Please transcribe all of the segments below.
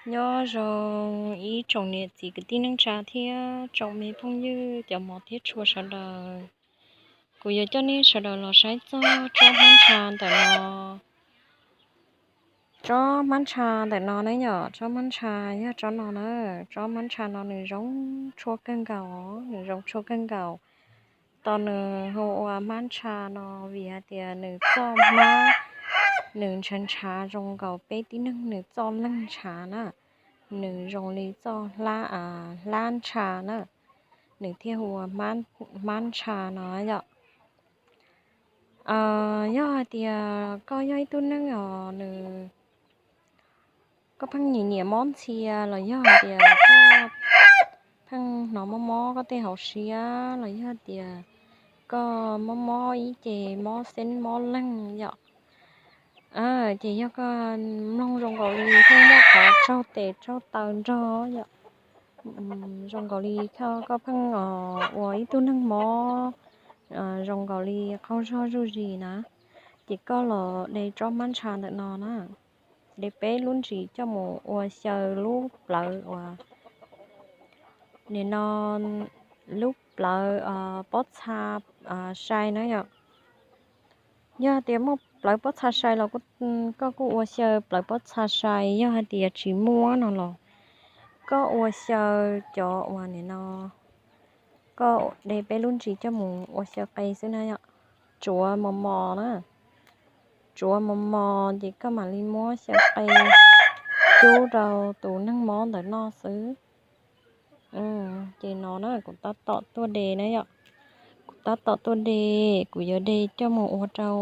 Nyob zoo ib tsoom niam txiv kwv tij neej tsa thiab tsoom me phooj ywg cov hmov thiab tshua sawv daws. Kuv yuav coj nej sawv daws los saib txog tsob hmab ntsha ntawm no. Tsob hmab ntsha ntawm no na yom, tsob hmab ntsha yog tsob no na. Tsob hmab ntsha no nws zoo tshuaj kawg nkaus, nws zoo tshuaj kawg nkaus. Tos nws hu ua hmab ntsha no vim hais tias nws txoj hmab, nws ntshav ntshav zoo nkaus peb tib neeg nws txoj leeg ntshav na. Nws zoo li txoj hlab ntsha na, nws thiaj hu ua hmab ntsha no yom. Yog hais tias koj yog ib tug neeg os nws, koj pheej nyiam nyiam mob ntxhia los yog hais tias koj pheej hnov mob mob koj tej hauv siab los yog tias koj mob mob ib ce mob xeeb mob leeg yom, ces yog koj mloog zoo nkaus li koj muaj qhov tsaug tes tsaug taw nrog yom, zoo nkaus li koj pheej ua ib tug neeg mob zoo nkaus li qaug zog zuj zus na, ces koj los de tsob hmab ntsha ntawm no na, de peb lub ntsis coj mus ua xyaw lub plawv uas nim no lub plawv pob txha sai na yom. Yog hais tias muaj plawv pob txha sai los koj kuj ua xyaw plawv pob txha sai, yog hais tias tsis muaj no los koj ua xyaw cov uas nim no, koj de peb lub ntsis coj mus ua xyaw qe xwb na yom. Tsuav mos mos na, tsuav mos mos ces koj mam li muab xyaw qe cub rau tus neeg mob ntawm no xwb. Ces no na kuv tab tom tuaj de na yom, kuv tab tom tuaj de, kuv yuav de coj mus ua rau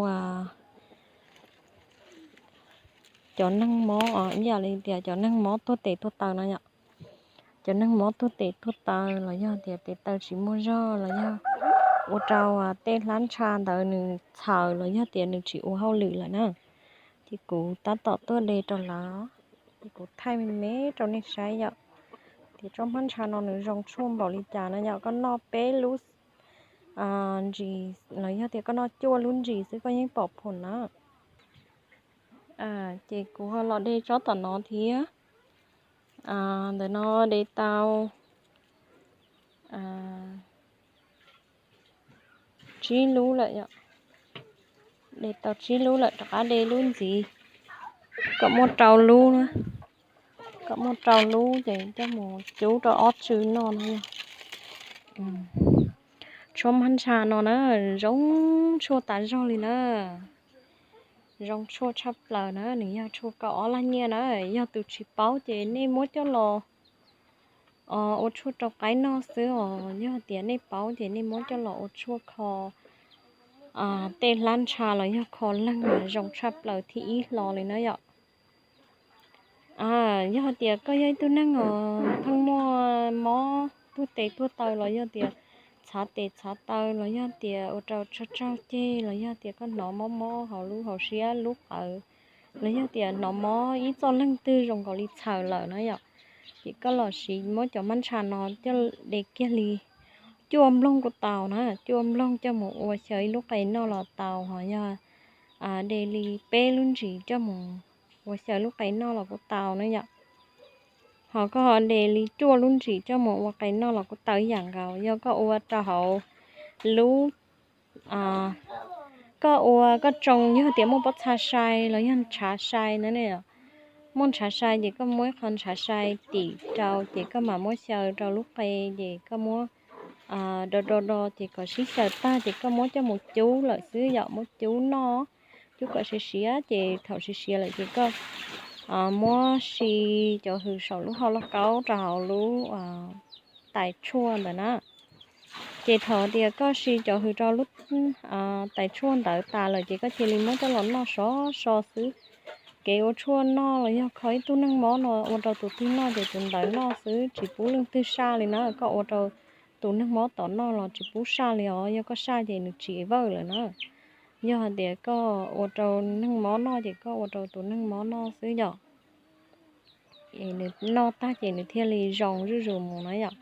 cov neeg mob, ib yam li tias cov neeg mob tuag tes tuag taw no yom. Cov neeg mob tuag tes tuag taw los yog tias tes taw tsis muaj zog los yog ua rau tej hlab ntsha ntawd nws txhaws los yog tias nws tsis ua hauj lwm lawm na, ces kuv tab tom tuaj de rau lawv, ces kuv thaij me me rau nej saib yom. Tias tsob hmab ntsha no nws zoo tshuaj npaum li cas no yom, koj noj peb lub ntsis los yog tias koj noj cuaj lub ntsis xwb koj yeej pom phom na. Ces kuv ho los de tsob tom no thiab. Ntawm no de tau tsib lub lawm, de tau tsib lub lawm rov qab de lub ntxiv, kom muaj rau lub, kom muaj rau lub ces coj mus cub rau ob tsw noj no. Tsob hmab ntsha no na, zoo tshuaj tas zog li na, zoo tshuaj tshaj plaws na, nws yog tshuaj kaum ob lag nyiaj na. Yog tus tsis paub ces nej muab coj los ua tshuaj rau qaib noj xwb os, yog tias nej paub ces nej muab coj los ua tshuaj kho tej hlab ntsha los yog kho leeg mas zoo tshaj plaws thib ib hlo li na yom. Yog hais tias koj yog ib tug neeg os pheej muaj mob tuag tes tuag taw los yog tias txhav tes txhav taw los yog tias ua rau tsaug tsaug ceg los yog tias koj hnov mob mob hauv lub hauv siab lub qawv los yog tias hnov mob ib txoj leeg twg zoo nkaus li txhaws lawm na yom, ces koj los siv muab cov hmab ntsha no coj de kiag li cuaj nplooj kuj tau na, cuaj nplooj coj mus ua xyaw ib lub qe noj los tau, ho yog de li peb lub ntsis coj mus ua xyaw lub qe noj los kuj tau na yom. Ho koj ho de li cuaj lub ntsis coj mus ua qe noj los kuj tau ib yam nkaus. Yog koj ua rau hauv lub, koj ua koj tsoo yog tias muaj pob txha sai los yog ntshav sai na, muaj ntshav sai ces koj muab ib qho ntshav sai tim rau ces koj mam muab xyaw rau lub qe ces koj muab do do do ces kom sib xyaw tag ces koj muab coj mus cub lawm xwb yom, muab cub noj, cub kom siav siav ces thaum siav siav lawm ces koj muab si cov hws saum lub hauv lauj kaub rau hauv lub tais tshuaj ntawd na. Ces thaum tias koj si cov hws rau lub tais tshuaj ntawd tas lawm ces koj cia li muab coj los noj sov so xwb. Kev ua tshuaj noj los yog kho ib tug neeg mob no ua rau tus twg noj ces tus ntawd noj xwb, tsis pub leej twg saj li na. Koj ua rau tus neeg mob tom noj los tsis pub saj li os, yog koj saj ces nws tsis vawj lawm na. Yog hais tias koj ua rau neeg mob noj ces koj ua rau tus neeg mob noj xwb yom. Es nws noj tag ces nws thiaj li zoo zuj zus mus na yom.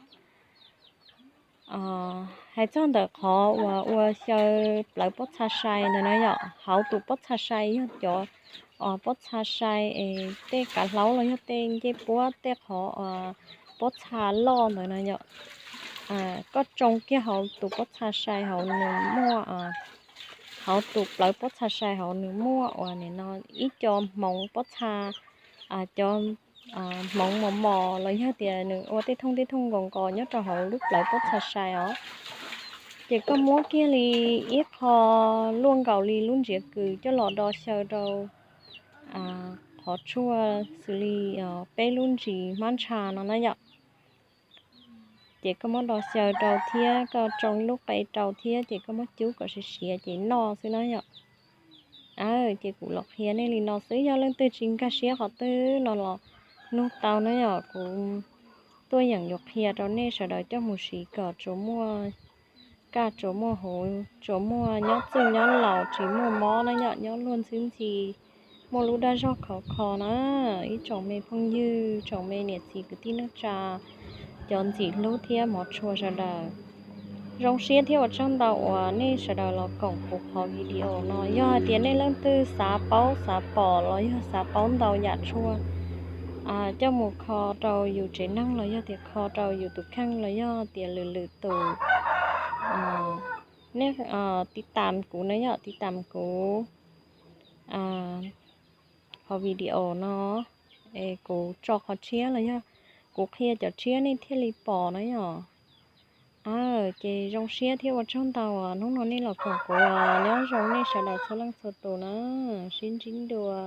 Hais txog ntawm qhov uas ua xyaw plawv pob txha sai ntawd na yom, hauv tus pob txha sai yog cov pob txha sai es tej kav hlaub los yog tej ncej puab tej qhov pob txha loj ntawd no yom. Koj tsoo kiag hauv tus pob txha sai hauv nws muaj, hauv tus plawv pob txha sai hauv nws muaj uas nim no ib co hmoov pob txha, cov hmoov mos mos los yog tias nws ua tej thooj tej thooj nkaus nkaus nyob rau hauv lub plawv pob txha sai os. Ces koj muab kiag li ib qho luaj nkaus li lub ntsiav kws coj los do xyaw rau qhov tshuaj xws li peb lub ntsis hmab ntsha no na yom. Ces koj muab do xyaw rau thiab koj tsoo lub qe rau thiab ces koj muab cub kom siav siav ces noj xwb na yom. Ces kuv los qhia nej li no xwb, yog leej twg tsis nkag siab qhov twg no los nug tau na yom. Kuv tuaj yeem yuav qhia rau nej sawv daws coj mus siv kom tsuas muaj kaj tsuas muaj huv, tsuas muaj nyob txwj nyob laus, tsis muaj mob na yom, nyob luag ntxhwb ntxhi, muaj lub dag zog khov kho na. Ib tsoom me phooj ywg, tsoom me niam txiv kwv tij neej tsa, cov ntxim hlub thiab hmov tshua sawv daws, zoo siab thiab ua tsaug ntau uas nej sawv daws los koom kuv qhov video no. Yog hais tias nej leej twg xav paub xav pom los yog xav paub ntau yam tshuaj coj mus kho rau yus tsev neeg los yog tias kho rau yus tus kheej los yog tias lwm lwm tus, nej tiv tam kuv na yom, tiv tam kuv qhov video no, es kuv tso qhov tshiab los yog kuv qhia cov tshiab nej thiaj li pom na yom. Ces zoo siab thiab ua tsaug ntau uas hnub no nej los koom kuv, nyob zoo nej sawv daws txhua leej txhua tus na, sib ntsib dua.